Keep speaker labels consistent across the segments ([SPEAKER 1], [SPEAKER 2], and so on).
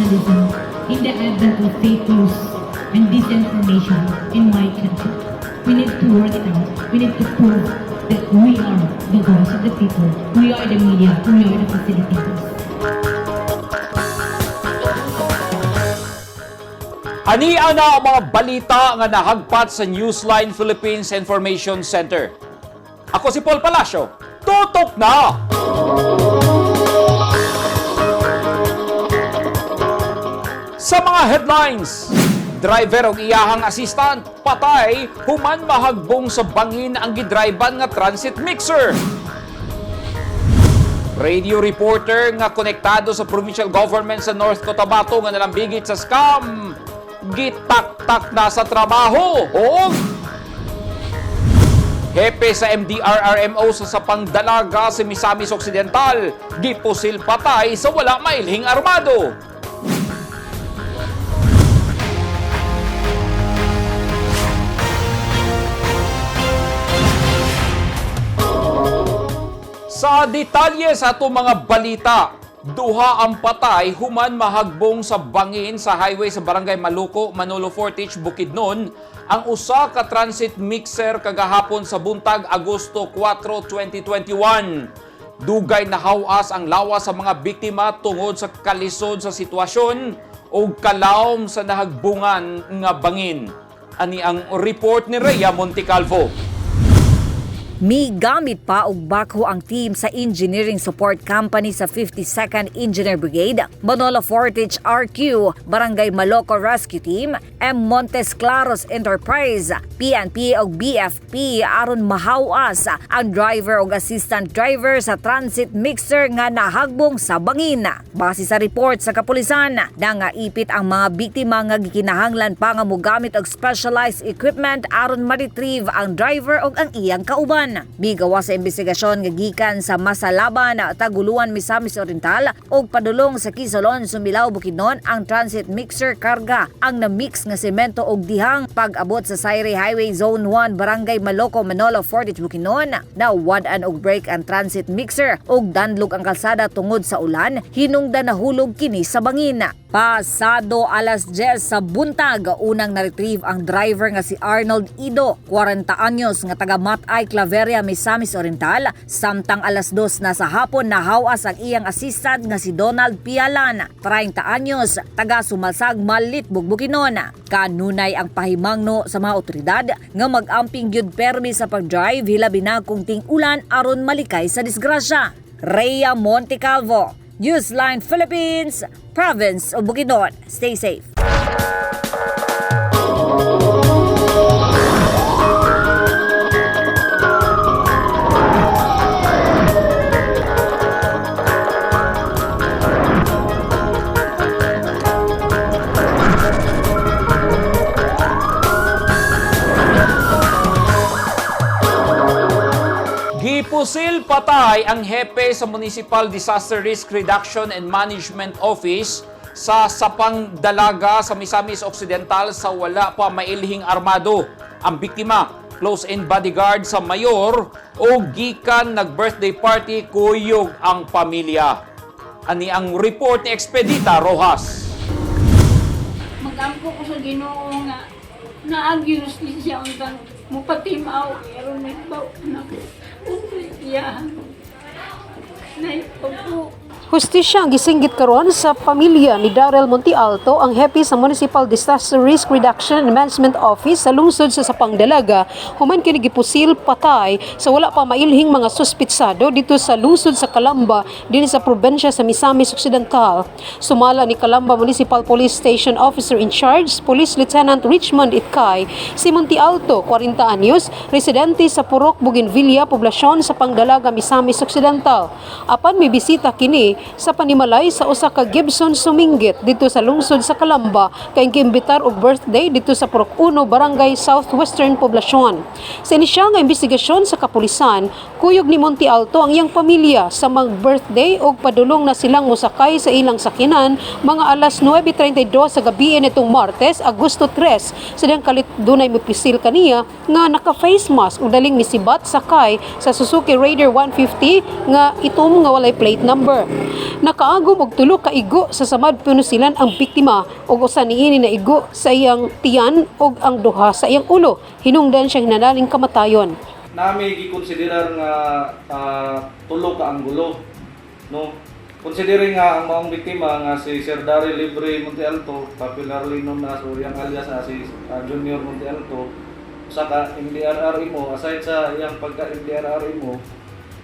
[SPEAKER 1] journalism in the advent of fake news and disinformation in my country. We need to work it out. We need to prove that we are the voice of the people. We are the media. We are the facilitators.
[SPEAKER 2] Ani ana ang mga balita nga nahagpat sa Newsline Philippines Information Center. Ako si Paul Palacio. Tutok na! Sa mga headlines, driver og iyahang assistant patay human mahagbong sa bangin ang gidriban nga transit mixer. Radio reporter nga konektado sa provincial government sa North Cotabato nga nalambigit sa scam, gitaktak na sa trabaho. O hepe sa MDRRMO sa Sapang Dalaga sa Misamis Occidental, gipusil patay sa wala mailhing armado. Sa detalye sa atong mga balita, duha ang patay human mahagbong sa bangin sa highway sa Barangay Maluko, Manolo Fortich, Bukidnon, ang usa ka transit mixer kagahapon sa buntag Agosto 4, 2021. Dugay nahawas ang lawas sa mga biktima tungod sa kalisod sa sitwasyon o kalawom sa nahagbungan nga bangin. Ani ang report ni Rhea Montecalvo.
[SPEAKER 3] Migamit pa og backhoe ang team sa Engineering Support Company sa 52nd Engineer Brigade, Manolo Fortich RQ, Barangay Maloco Rescue Team, M. Montes Claros Enterprise, PNP ug BFP aron mahawas ang driver ug assistant driver sa transit mixer nga nahagbong sa bangin. Base sa report sa kapulisan, nangaipit ang mga biktima nga gikinahanglan pa nga mogamit og specialized equipment aron ma-retrieve ang driver ug ang iyang kauban. Migawa sa investigasyon nga gikan sa Masalaban, Taguluan, Misamis Oriental ug padulong sa Kisolon, Sumilao, Bukidnon ang transit mixer karga ang na-mix nga semento ug dihang pag-abot sa Sayre Highway Zone 1, Barangay Maloco, Manolo, Fortich, Bukidnon. Nawad-an og brake ang transit mixer ug danlog ang kalsada tungod sa ulan, hinungdan nahulog kini sa bangin. Pasado alas 10 sa buntag, unang na-retrieve ang driver nga si Arnold Ido, 40 anyos nga taga Matay, Claveria, Misamis Oriental. Samtang alas 2 na sa hapon, nahawas ang iyang assistant nga si Donald Pialan, 30 anyos, taga Sumalsag, Malitbog, Bukidnon. Kanunay ang pahimangno sa mga otoridad nga mag-amping gyud permi sa pag-drive hilabi na kung ting-ulan aron malikay sa disgrasya. Rhea Montecalvo, Newsline Philippines, Province of Bukidnon. Stay safe.
[SPEAKER 2] Gipusil patay ang hepe sa Municipal Disaster Risk Reduction and Management Office sa Sapang Dalaga sa Misamis Occidental sa wala pa mailhing armado. Ang biktima, close-in bodyguard sa mayor o gikan nag-birthday party kuyog ang pamilya. Ani ang report ni Expedita Rojas.
[SPEAKER 4] Magampo ko sa Ginoo nga naagyo siya untang mupatimaw aron may baw na iya nay pagpo.
[SPEAKER 5] Hustisya ang gisinggit karon sa pamilya ni Darrell Montealto, ang hepe sa Municipal Disaster Risk Reduction and Management Office sa lungsod sa Sapang Dalaga, human kini gipusil patay sa wala pa mailhing mga suspitsado dito sa lungsod sa Calamba dinhi sa probensya sa Misamis Occidental. Sumala ni Calamba Municipal Police Station Officer in Charge, Police Lieutenant Richmond Itkay, si Montealto, 40 anyos, residente sa Purok Bougainvillea, poblasyon sa Pangdalaga, Misamis Occidental. Apan may bisita kini sa panimalay sa usa ka Gibson Suminggit dito sa lungsod sa Calamba kay giimbitar og birthday dito sa Purok 1, Barangay Southwestern Poblasyon. Sa inisyal nga investigasyon sa kapulisan, kuyog ni Monte Alto ang iyang pamilya sa mag-birthday og padulong na silang mosakay sa ilang sakinan mga alas 9:32 sa gabi nitong Martes, Agosto 3. Sa diyang kalit dunay mipisil kaniya nga naka-face mask ug daling misibat sakay sa Suzuki Raider 150 nga itom nga walay plate number. Nakaagom og tulo ka igo sa samad pinusilan ang biktima ug usa niini na igo sa iyang tiyan ug ang duha sa iyang ulo. Hinungdan siya hinanaling kamatayon.
[SPEAKER 6] Nami gikonsiderar nga tulo ka anggulo, no, considering nga ang maong biktima nga si Sir Daryl Libre Montealto, popularly known as or iyang alias si Junior Montealto, usa ka MDRRMO. Aside sa iyang pagka MDRRMO,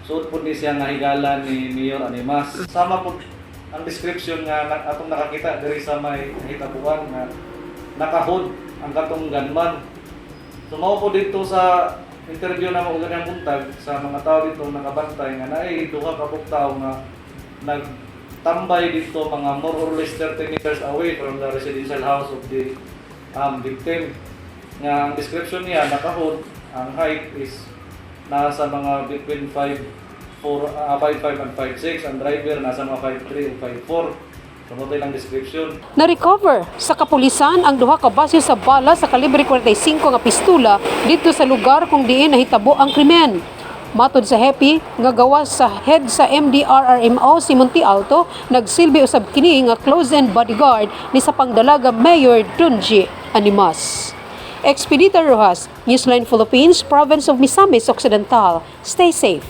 [SPEAKER 6] suod pud ni siya nga higala ni Mayor Animas. Sama pud ang description nga atong nakakita diri sa may hitabuan nga naka-hood ang katong gunman. So mao po dito sa interview na mo ganyang buntag sa mga tao dito nakabantay nga naay duha ka buok tawo nga nagtambay dito mga more or less 30 meters away from the residential house of the victim. Nga ang description niya, naka-hood, ang height is nasa mga between 5 4 5'5 and 5'6, ang driver nasa mga 5'3 o 5'4. So mao to ilang description.
[SPEAKER 5] Na-recover sa kapulisan ang duha ka basyo sa bala sa kalibre 45 nga pistula didto sa lugar kung diin nahitabo ang krimen. Matod sa hepe nga gawas sa head sa MDRRMO si Monte Alto, nagsilbi usab kini nga close-in bodyguard ni Sapang Dalaga Mayor Dunji Animas. Expedita Rojas, Newsline Philippines, Province of Misamis Occidental. Stay safe.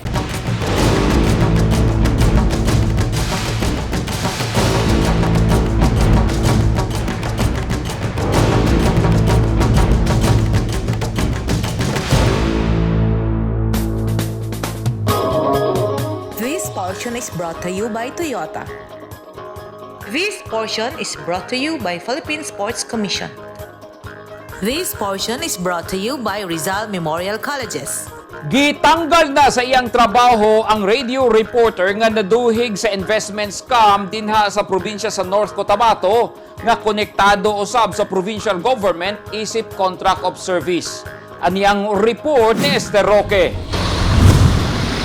[SPEAKER 7] This portion is brought to you by Toyota. This portion is brought to you by Philippine Sports Commission. This portion is brought to you by Rizal Memorial Colleges.
[SPEAKER 2] Gitanggal na sa iyang trabaho ang radio reporter nga naduhig sa investment scam dinha sa probinsya sa North Cotabato nga konektado usab sa provincial government isip contract of service. Aniyang report ni Esther Roque.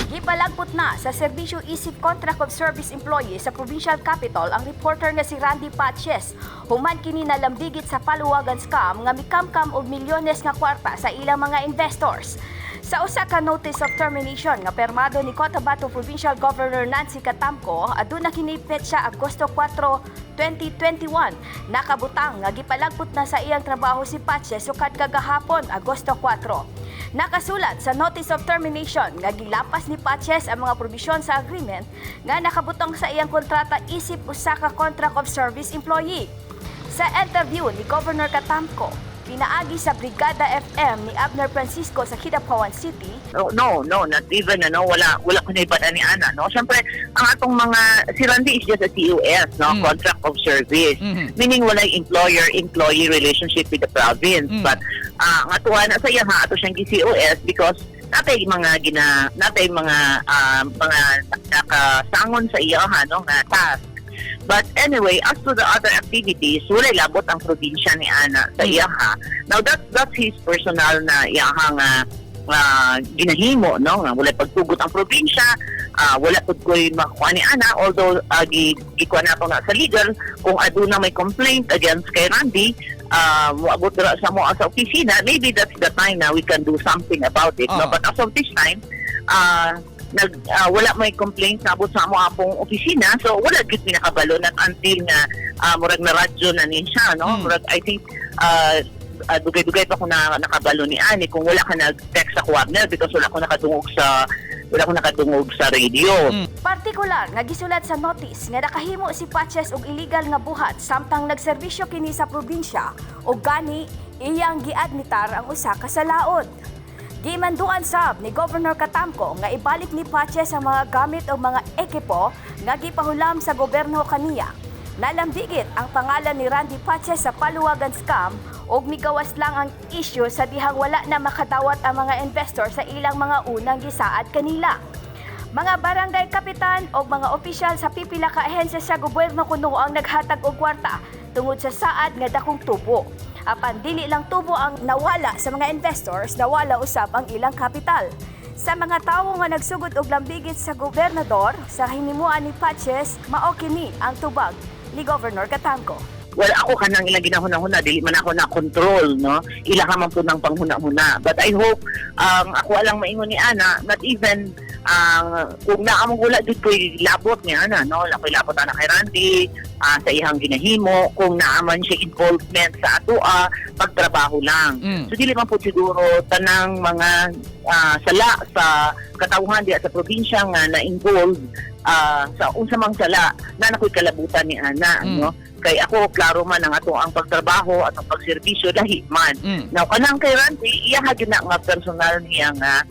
[SPEAKER 8] Gipalagpot na sa serbisyo isip contract of service employee sa provincial capital ang reporter nga si Randy Patches. Human kini nalambigit sa paluwagan scam nga mikamkam og milyones nga kwarta sa ilang mga investors. Sa usa ka notice of termination nga permado ni Cotabato Provincial Governor Nancy Catamco, aduna kini petsa Agosto 4, 2021. Nakabutang nga gipalagpot na sa iyang trabaho si Patches sukad kagahapon, Agosto 4. Nakasulat sa notice of termination nga gilapas ni Patches ang mga probisyon sa agreement nga nakabutang sa iyang kontrata isip usa ka contract of service employee. Sa interview ni Governor Catamco, pinaagi sa Brigada FM ni Abner Francisco sa Kidapawan City,
[SPEAKER 9] No, not even, ano, wala ko na ni ana, no? Siyempre, ang atong mga, si Randy is just a COS, no? Contract of service. Meaning, walay employer-employee relationship with the province. But, ang atuwa na sa iya, ha, ato siyang COS because natay mga nakasangon sa iya, ha, no, nga task. But anyway, as to the other activities, walay labot ang probinsya ni ana sa iya, ha. Now that's his personal na iyahang ginahimo, no, nga walay pagtugot ang probinsya, wala pud koy makuha ni ana, although gikuha na nga sa legal kung aduna may complaint against kay Randy, moabot dira sa mo sa opisina, maybe that's the time na we can do something about it, no? But as of this time, nag wala may complaint na abot sa amo apong opisina, so wala gyud mi nakabalo, not until nga murag na radyo na ni siya, no? Murag I think dugay-dugay pa ko na nakabalo ni ani kung wala ka nag-text sa Wagner because wala ko nakadungog sa radio.
[SPEAKER 8] Partikular nga gisulat sa notice nga nakahimo si Patches og illegal nga buhat samtang nagserbisyo kini sa probinsya ug gani iyang giadmitar ang usa ka salaod. Gimanduan sab ni Governor Catamco nga ibalik ni Patches ang mga gamit o mga ekipo nga gipahulam sa gobyerno kaniya. Nalambigit ang pangalan ni Randy Patches sa paluwagan scam ug migawas lang ang issue sa dihang wala na makadawat ang mga investor sa ilang mga unang gisaad kanila. Mga barangay kapitan o mga opisyal sa pipila ka ahensya sa gobyerno kuno ang naghatag og kwarta tungod sa saad nga dakong tubo. Apan dili lang tubo ang nawala sa mga investors, nawala usab ang ilang kapital. Sa mga tawo nga nagsugod og lambigit sa gobernador sa hinimuan ni Patches, mao kini ang tubag ni Governor Catamco.
[SPEAKER 9] Well, ako kanang ilang ginahuna-huna, dili man ako na control, no? Ila ka man po ng panghuna-huna. But I hope, ako alang maingon ni Ana, not even Ang kung naa mong wala jud ko'y labot niya ana, no, wala ko'y labot ana kay Randy sa iyang ginahimo, kung naa man siya involvement sa atoa pagtrabaho lang. So dili man po siguro tanang mga sala sa katawhan diya sa probinsya nga na-involve sa unsa mang sala na nakoy kalabutan ni ana, no, kay ako klaro man ang ato ang pagtrabaho at ang pagserbisyo lahi man. Now kanang kay Randy, iya ha gyud na nga personal niya nga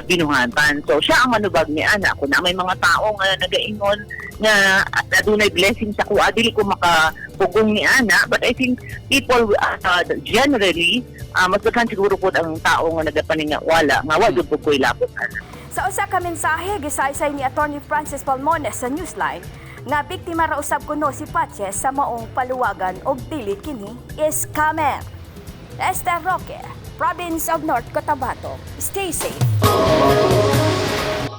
[SPEAKER 9] binuhatan. So siya ang manubag ni ana. Kung na may mga tao nga nagaingon nga adunay blessing sa kuha, dili ko makapugong ni ana, but I think people generally mas daghan siguro pud ang tao nga nagapaninga wala nga wa jud pud ko'y labot ana.
[SPEAKER 8] Sa usa ka mensahe, gisaysay ni Attorney Francis Palmones sa Newsline nga biktima ra usab kuno si Paches sa maong paluwagan og dili kini scammer. Esther Roque, Province of North Cotabato. Stay safe.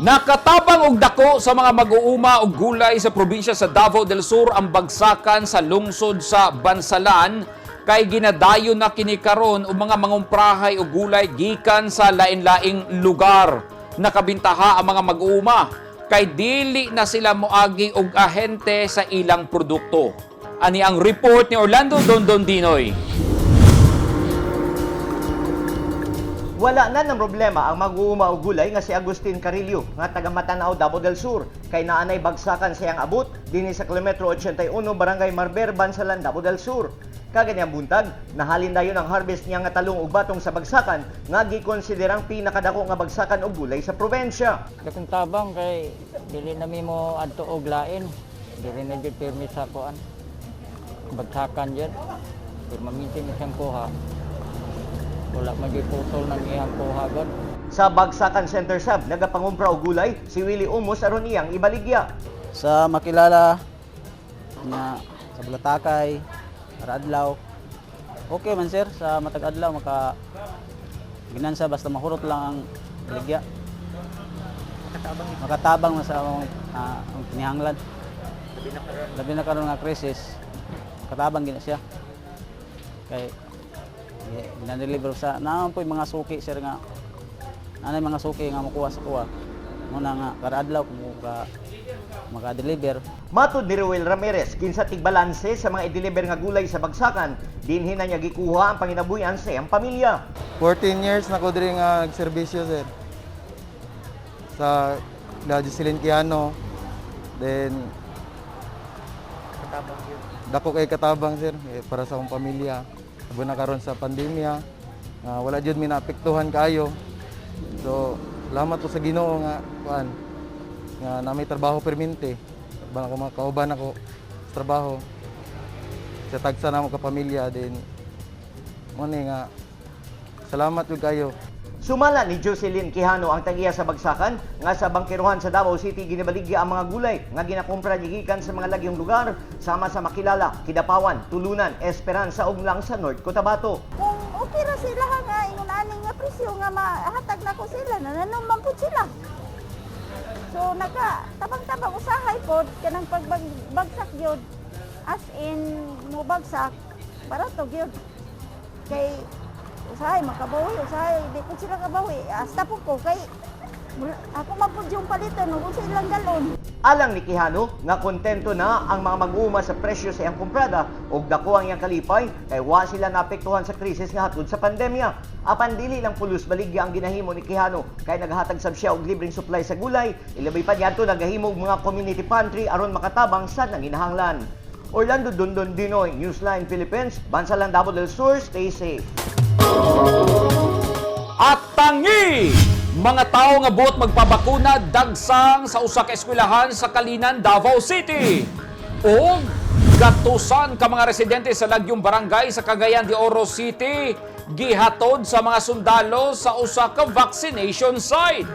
[SPEAKER 2] Nakatabang og dako sa mga mag-uuma og gulay sa probinsya sa Davao del Sur ang bagsakan sa lungsod sa Bansalan kay ginadayon na kini karon og mga mangumprahay og gulay gikan sa lain-laing lugar. Nakabintaha ang mga mag-uuma kay dili na sila moagi og ahente sa ilang produkto. Ani ang report ni Orlando Dondon Dinoy.
[SPEAKER 10] Wala na ng problema ang mag-uuma og gulay nga si Agustin Carillo nga taga Matanao, Davao del Sur, kay naanay bagsakan sa iyang abot dinhi sa kilometro 81, Barangay Marber, Bansalan, Davao del Sur. Kaganyang buntag, nahalin dayon ang harvest niya nga talong ug batong sa bagsakan nga gikonsiderang pinakadako nga bagsakan og gulay sa probensya.
[SPEAKER 11] Dakong tabang kay dili na mi mo adto og lain. Dili na jud pirmi sa kuan. Bagsakan jud. Permanente na siyang kuha. Wala man jud putol ng iyang kuha god.
[SPEAKER 10] Sa Bagsakan Center Sub, nagapangumpra og gulay si Willie Umos aron iyang ibaligya.
[SPEAKER 12] Sa makilala na sa Bulatakay, para adlaw. Okay man, sir, sa matag adlaw maka ginansa basta mahurot lang ang baligya. Makatabang na sa among ang kinahanglan. Labi na karon nga crisis, katabang gina siya. Kay ginadeliver sa naman po yung mga suki, sir, nga anay mga suki nga makuha sa kuha. Muna nga kada adlaw kung maka-deliver.
[SPEAKER 10] Matod ni Ruel Ramirez, kinsa tigbalanse sa mga i-deliver nga gulay sa bagsakan, dinhi na niya gikuha ang panginabuhian sa iyang pamilya.
[SPEAKER 6] 14 years na ko diri nga nagserbisyo, sir. Sa La Jocelyn Quijano. Then dako kay katabang, sir, eh, para sa akong pamilya. Abo na karon sa pandemya, nga wala jud mi naapektuhan kaayo. So, salamat po sa Ginoo nga kuan nga na may trabaho permente. Uban ako mga kauban ako sa trabaho. Sa tagsa namo ka pamilya din. Mo ni nga salamat jud kayo.
[SPEAKER 10] Sumala ni Jocelyn Quijano ang tag-iya sa bagsakan nga sa bangkerohan sa Davao City ginabaligya ang mga gulay nga ginakumpra niya gikan sa mga lagyong lugar sama sa Makilala, Kidapawan, Tulunan, Esperanza ug lang sa North Cotabato.
[SPEAKER 13] Kung okay ra sila nga ingon ani nga presyo nga mahatag nako sila, nananom man pud sila. So naka tabang-tabang usahay pod kanang pagbagsak gyud, as in mobagsak barato gyud. Kay usahay makabawi, usahay di pud sila kabawi. Hasta po ko kay ako man pud yung paliton ug unsa ilang galon.
[SPEAKER 10] Alang ni Quijano nga kontento na ang mga mag-uuma sa presyo sa iyang kumprada ug dako ang iyang kalipay kay wa sila naapektuhan sa krisis nga hatod sa pandemya. Apan dili lang pulos baligya ang ginahimo ni Quijano kay naghatag sab siya og libreng supply sa gulay, ilabay pa niadto nagahimo og mga community pantry aron makatabang sa nanginahanglan. Orlando Dondon Dinoy, Newsline Philippines, Bansalan, Davao del Sur, stay safe.
[SPEAKER 2] At tangi! Mga tao nga buot magpabakuna dagsang sa usa ka eskwelahan sa Calinan, Davao City. O gatusan ka mga residente sa Lagyong Barangay sa Cagayan de Oro City gihatod sa mga sundalo sa usa ka vaccination site.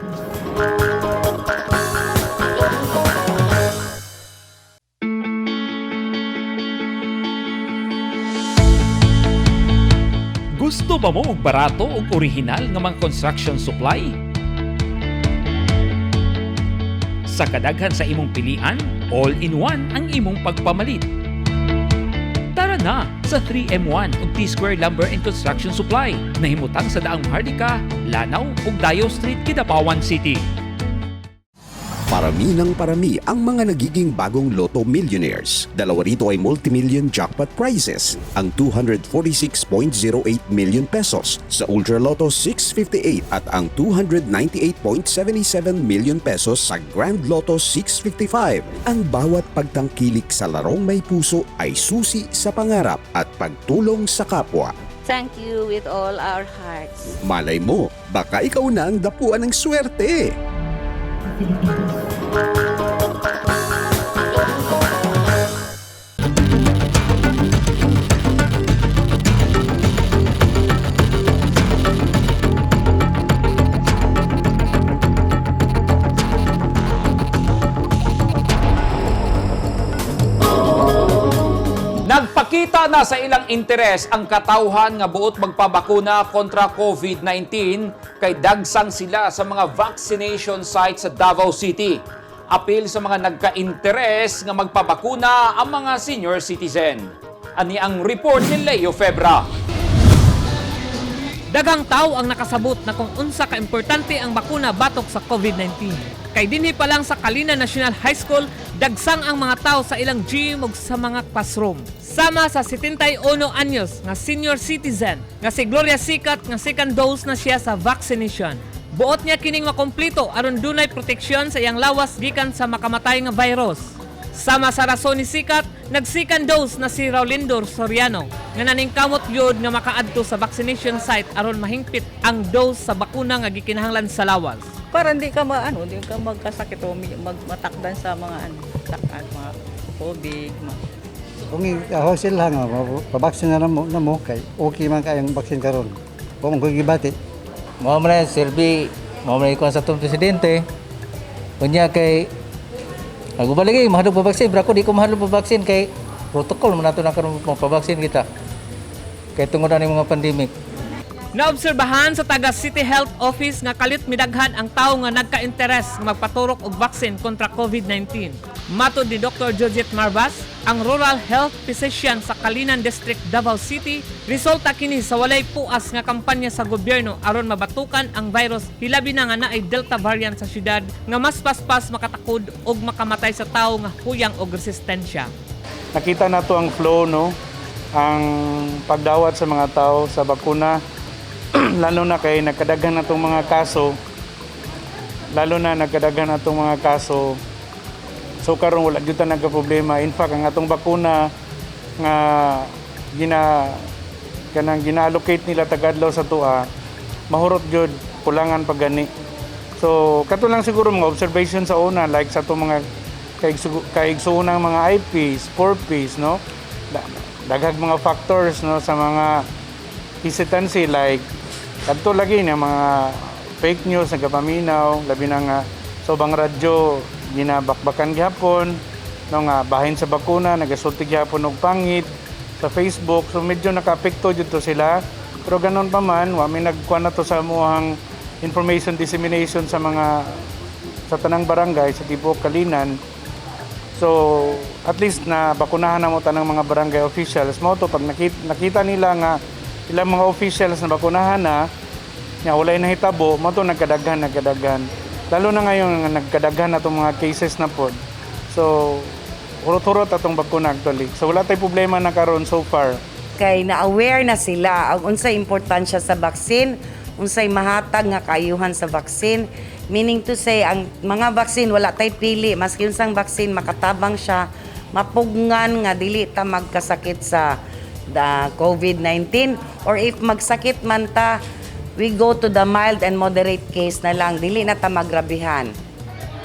[SPEAKER 2] Gusto ba mo og barato ug orihinal nga mga construction supply? Sa kadaghan sa imong pilian, all-in-one ang imong pagpamalit. Tara na sa 3M1 ug T-Square Lumber and Construction Supply na himutang sa Daang Maharlika, Lanao ug Dayo Street, Kidapawan City.
[SPEAKER 14] Parami ng parami ang mga nagiging bagong Lotto millionaires. Dalawa rito ay multimillion jackpot prizes, ang 246.08 million pesos sa Ultra Lotto 658 at ang 298.77 million pesos sa Grand Lotto 655. Ang bawat pagtangkilik sa larong may puso ay susi sa pangarap at pagtulong sa kapwa.
[SPEAKER 15] Thank you with all our hearts.
[SPEAKER 14] Malay mo, baka ikaw na ang dapuan ng swerte.
[SPEAKER 1] Filipinos.
[SPEAKER 2] Nagpakita na sa ilang interes ang katawhan nga buot magpabakuna kontra COVID-19 kay dagsang sila sa mga vaccination sites sa Davao City. Apil sa mga nagka-interes nga magpabakuna ang mga senior citizen. Ani ang report ni Leo Febra.
[SPEAKER 16] Daghang tao ang nakasabot na kung unsa ka importante ang bakuna batok sa COVID-19. Kay dinhi pa lang sa Kalina National High School, dagsang ang mga tao sa ilang gym ug sa mga classroom. Sama sa 71 anyos nga senior citizen nga si Gloria Sikat nga second dose na siya sa vaccination. Buot niya kining makumpleto aron dunay proteksyon sa iyang lawas gikan sa makamatay nga virus. Sama sa rason ni Sikat, nag-second dose na si Raulindor Soriano nga naningkamot gyud nga makaadto sa vaccination site aron mahingpit ang dose sa bakuna nga gikinahanglan sa lawas.
[SPEAKER 17] Para hindi ka maano, hindi ka magkasakit o matakdan sa mga ano, takan, mga COVID.
[SPEAKER 18] Kung ako sila nga pabaksin na mo na mo kay okay man kayong baksin karon. Wa man ko gibati.
[SPEAKER 19] Mao man na silbi, mao man ikuan sa atong presidente. Unya kay ako ba lagi mahadlok pabaksin, pero ako di ko mahadlok pabaksin kay protocol man nato na karon mapabaksin kita. Kay tungod ani mga pandemic.
[SPEAKER 16] Naobserbahan sa taga City Health Office nga kalit midaghan ang tawo nga nagka-interes nga magpaturok og vaccine kontra COVID-19. Matod ni Dr. Josette Marbas, ang rural health physician sa Calinan District, Davao City, resulta kini sa walay puas nga kampanya sa gobyerno aron mabatukan ang virus, hilabi na nga naay Delta variant sa syudad nga mas paspas makatakod og makamatay sa tawo nga huyang og resistensya.
[SPEAKER 6] Nakita nato ang flow, no, ang pagdawat sa mga tao sa bakuna, lalo na kay nagkadaghan na tong mga kaso, lalo na nagkadaghan na tong mga kaso. So karon wala gyud ta nagka-problema. In fact, ang atong bakuna nga gina kanang gina-allocate nila tagadlaw sa tua, mahurot gyud, kulangan pa gani. So kato lang siguro mga observation sa una, like sa atong mga kaigsuonang mga IPs, 4Ps, no? Daghag mga factors, no, sa mga hesitancy, like kadto lagi nga mga fake news nagapaminaw, labi na nga sa ubang radyo ginabakbakan gihapon, no, nga bahin sa bakuna nagasulti gihapon og pangit sa Facebook. So medyo nakaapekto jud to sila, pero ganon pa man wa mi nagkuan na to sa amuhang information dissemination sa mga sa tanang barangay sa tibuok Calinan. So at least na bakunahan na mo tanang mga barangay officials mo to. Pag nakita nila nga ilang mga officials na bakunahan na nga walay nahitabo mo to, nagkadaghan nagkadaghan, lalo na ngayon nga nagkadaghan na tong mga cases na pod. So hurot-hurot atong bakuna actually, so wala tay problema na karon so far.
[SPEAKER 20] Kay na-aware na sila ang unsay importansya sa vaccine, unsay mahatag nga kaayuhan sa vaccine. Meaning to say, ang mga vaccine wala tay pili, maski unsang vaccine makatabang siya, mapugngan nga dili ta magkasakit sa the COVID-19, or if magsakit man ta, we go to the mild and moderate case na lang, dili na ta magrabihan.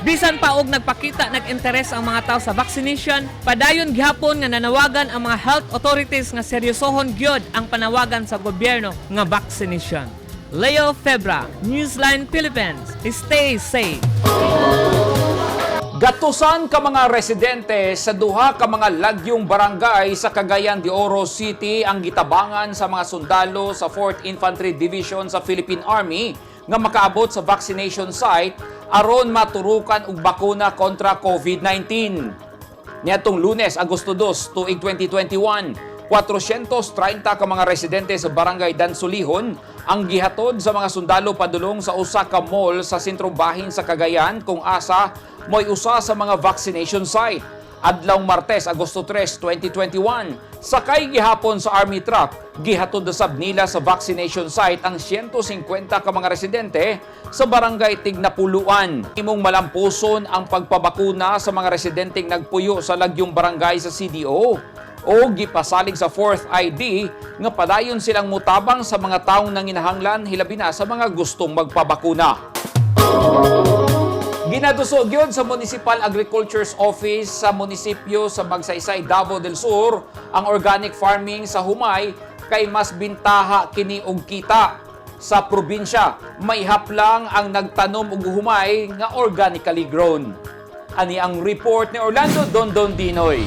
[SPEAKER 16] Bisan pa og nagpakita nag-interes ang mga tao sa vaccination, padayon gihapon nga nanawagan ang mga health authorities nga seryosohon gyud ang panawagan sa gobyerno nga vaccination. Leo Febra, Newsline Philippines. Stay safe.
[SPEAKER 2] Gatusan ka mga residente sa duha ka mga lagyong barangay sa Cagayan de Oro City ang gitabangan sa mga sundalo sa 4th Infantry Division sa Philippine Army nga makaabot sa vaccination site aron maturukan og bakuna kontra COVID-19. Niadtong Lunes, Agosto 2, tuig 2021, 430 ka mga residente sa barangay Dansolihon ang gihatod sa mga sundalo padulong sa usa ka mall sa sentro bahin sa Cagayan kung asa Mo'y usa sa mga vaccination site. Adlaw Martes, Agosto 3, 2021, sakay gihapon sa army truck, gihatod na sab nila sa vaccination site ang 150 ka mga residente sa barangay Tignapuluan. Imong malampuson ang pagpabakuna sa mga residenteng nagpuyo sa lagyong barangay sa CDO o gipasalig sa 4th ID nga padayon silang mutabang sa mga taong nanginahanglan, hilabi na sa mga gustong magpabakuna. Ginadusog yun sa Municipal Agriculture's Office sa munisipyo sa Magsaysay, Davao del Sur ang organic farming sa humay kay mas bintaha kini og kita sa probinsya. May haplang ang nagtanom og humay nga organically grown. Ani ang report ni Orlando Dondon Dinoy.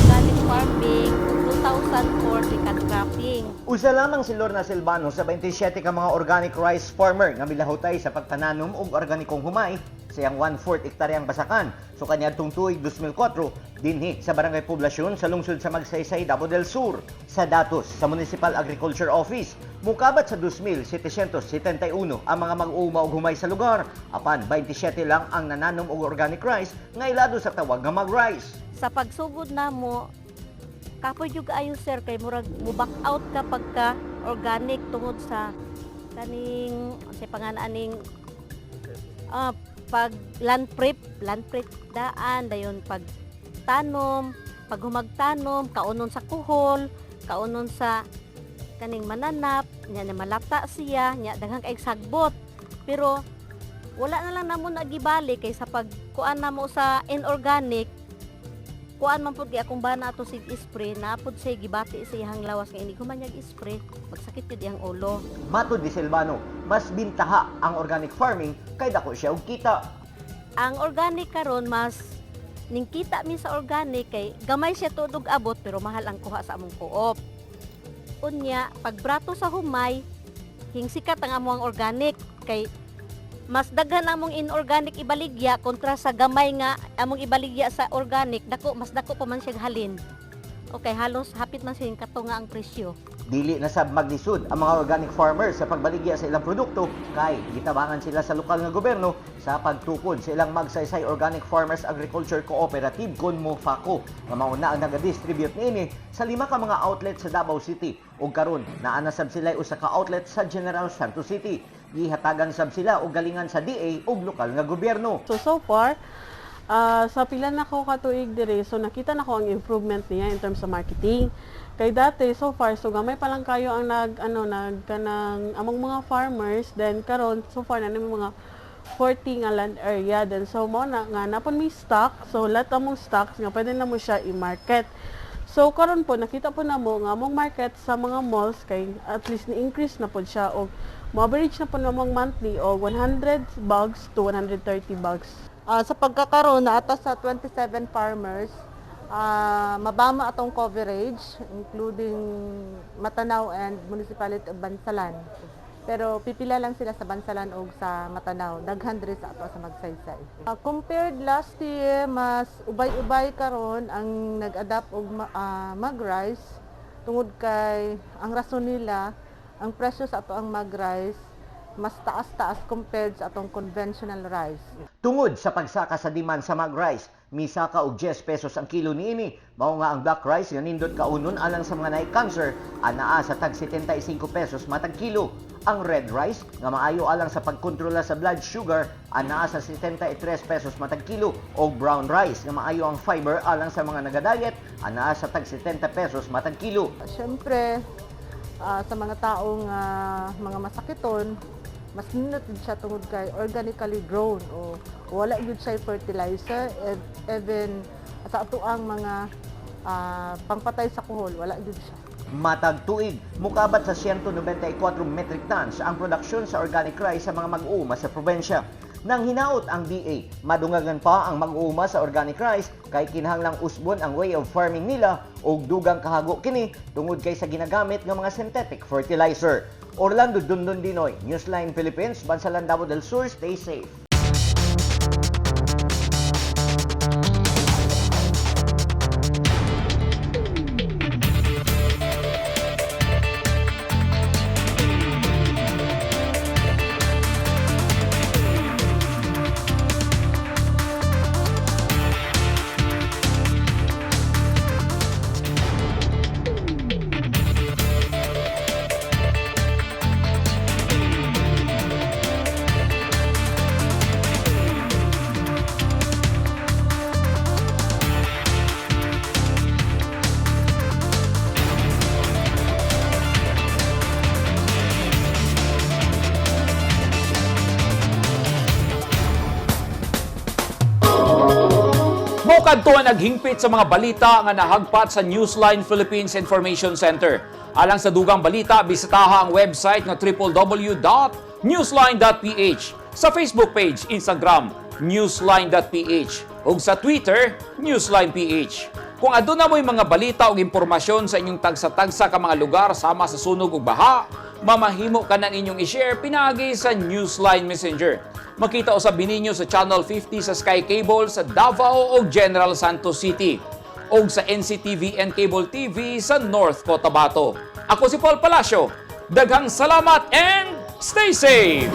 [SPEAKER 15] Organic farming, 2004 second cropping.
[SPEAKER 10] Usa lamang si Lorna Silvano sa 27 ka mga organic rice farmer nga milahutay sa pagtananom og organikong humay sa iyang 1/4 hektaryang basakan. So kaniadtong tuig 2004 dinhi sa Barangay Poblasyon sa lungsod sa Magsaysay, Davao del Sur. Sa datos sa Municipal Agriculture Office, mukabat sa 2,771 ang mga mag-uuma og humay sa lugar, apan 27 lang ang nananom og organic rice nga ilado sa tawag nga mag rice.
[SPEAKER 15] Sa pagsugod namo, kapoy jud ayo sir kay murag mo back out ka pagka organic tungod sa kaning sa pangan aning pag land prep daan dayon pag tanom, pag humagtanom, kaunon sa kuhol, kaunon sa kaning mananap nya, na malata siya nya, daghang kay sagbot. Pero wala na lang namo nagibali kay sa pagkuan namo sa inorganic, kuan man pud kay akong bana ato sig spray na pud say gibati sa iyang lawas nga inig human niyag spray, magsakit jud iyang ulo.
[SPEAKER 10] Matod ni Silvano, mas bintaha ang organic farming kay dako siya og kita.
[SPEAKER 15] Ang organic karon, mas ningkita mi sa organic kay gamay siya tuod og abot pero mahal ang kuha sa among co-op. Unya pag brato sa humay, hingsikat ang among organic kay mas daghan among inorganic ibaligya kontra sa gamay nga among ibaligya sa organic. Dako, mas dako pa man siya halin. Okay, halos hapit man siya kato nga ang presyo.
[SPEAKER 10] Dili na sab maglisod ang mga organic farmers sa pagbaligya sa ilang produkto kay gitabangan sila sa lokal nga gobyerno sa pagtukod sa ilang Magsaysay Organic Farmers Agriculture Cooperative kon MOFACO nga mauna ang naga-distribute niini sa 5 ka mga outlet sa Davao City ug karon naa na sab sila usa ka outlet sa General Santos City. Gihatagan sab sila og galingan sa DA ug lokal nga gobyerno.
[SPEAKER 21] So far, sa pila na ko katuig dire, so nakita na ko ang improvement niya in terms of marketing. Kay dati, so far, so gamay pa lang kayo ang nag ano nag kanang among mga farmers, then karon so far na mga 40 nga land area, then so mo na nga napon may stock, so lahat among stocks nga pwede na mo siya i-market. So karon po nakita po namo nga among market sa mga malls kay at least ni-increase na po siya og mo average na po namong monthly og 100 bags to 130 bags.
[SPEAKER 22] Sa pagkakaroon na atas sa 27 farmers, mabama atong coverage including Matanao and Municipality of Bansalan. Pero pipila lang sila sa Bansalan og sa Matanao, daghan diri sa ato sa Magsaysay. Compared last year, mas ubay-ubay karon ang nag-adapt og mag-rice tungod kay ang rason nila, ang presyo sa ato ang mag-rice mas taas-taas compared sa atong conventional rice.
[SPEAKER 10] Tungod sa pagsaka sa demand sa mag rice, misaka og 10 pesos ang kilo niini. Mao nga ang black rice nga nindot kaunon alang sa mga naay cancer, anaa sa tag 75 pesos matag kilo. Ang red rice nga maayo alang sa pagkontrola sa blood sugar, anaa sa 73 pesos matag kilo, og brown rice nga maayo ang fiber alang sa mga nagadayet, anaa sa tag 70 pesos matag kilo.
[SPEAKER 22] Siyempre, sa mga taong mga masakiton, mas nindot siya tungod kay organically grown o wala gyud siya fertilizer, even sa ato ang mga pangpatay sa kuhol, wala gyud siya.
[SPEAKER 10] Matag tuig, mukabat sa 194 metric tons ang produksyon sa organic rice sa mga mag-uuma sa probensya. Nang hinaot ang DA, madungagan pa ang mag-uuma sa organic rice kay kinahanglang usbon ang way of farming nila og dugang kahago kini tungod kay sa ginagamit nga mga synthetic fertilizer. Orlando Dundon Dinoy, Newsline Philippines, Bansalan, Davao del Sur, stay safe.
[SPEAKER 2] kadto ang naghingpit sa mga balita nga nahagpat sa Newsline Philippines Information Center. Alang sa dugang balita, bisitaha ang website nga www.newsline.ph, sa Facebook page, Instagram, newsline.ph, ug sa Twitter, newsline.ph. Kung aduna mo'y mga balita o impormasyon sa inyong tagsa-tagsa ka mga lugar sama sa sunog ug baha, mamahimo ka na ninyong i-share pinaagi sa Newsline Messenger. Makita usab ninyo sa Channel 50 sa Sky Cable sa Davao ug General Santos City ug sa NCTV and Cable TV sa North Cotabato. Ako si Paul Palacio. Daghang salamat and stay safe!